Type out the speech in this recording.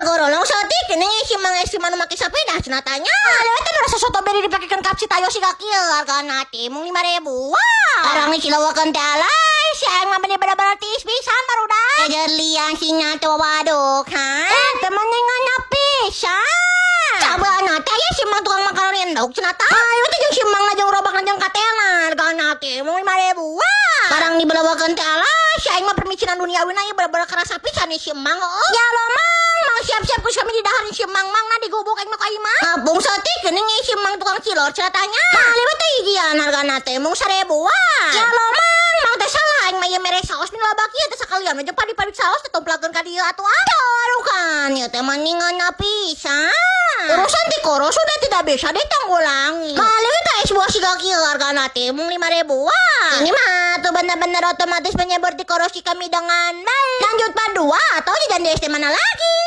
Gorolong saeutik geuning si Mang, si Mang nu make sepeda cenah tanya. Ah, teh rasa strawberry dipakekeun cup tayo siga kieu, hargana teh mung 5.000. Wah. Arang dilawakeun teh, alay, si aing mah bener-bener tiis pisan, barudak. Ejer liang singa teh waduk, ha? Eh, temen ngeunah pisan. Cabana teh aya si Mang tukang makan endog cenah tah. Ayo teh jeung si Mang jeung robak jeung katela, hargana teh mung 5.000. Wah. Barang dibelawakeun teh, alay, si aing mah permicinan duniawi ieu bener-bener kerasa pisan nih si Mang. Oh. Ya Allah, Mang, Mang, siap-siap ku kami didaharin si Mang, Mang na digubuk aing mah ka imah. Ngabung saeutik geuning si Mang tukang cilor cenah tanya. Nah, lewat teh hijian hargana teh mung 1.000. Wah. Ya Allah, Mang, Mang, teh salah aing mah ieu mere saos meni loba kieu teh, sakalian we jeung pabrik-pabrik saos teh tomplakeun ka dieu atuh ah. Kan ieu teh mah ngeunah pisan. Urusan tikoro sudah tidak bisa ditanggulangi. Mali teh es buah siga kieu, hargana teh mung 5.000. Wah. Ini mah tuh benar-benar otomatis menyebut tikoro si kami dengan baik. Lanjut part 2 atau jajan di SD mana lagi?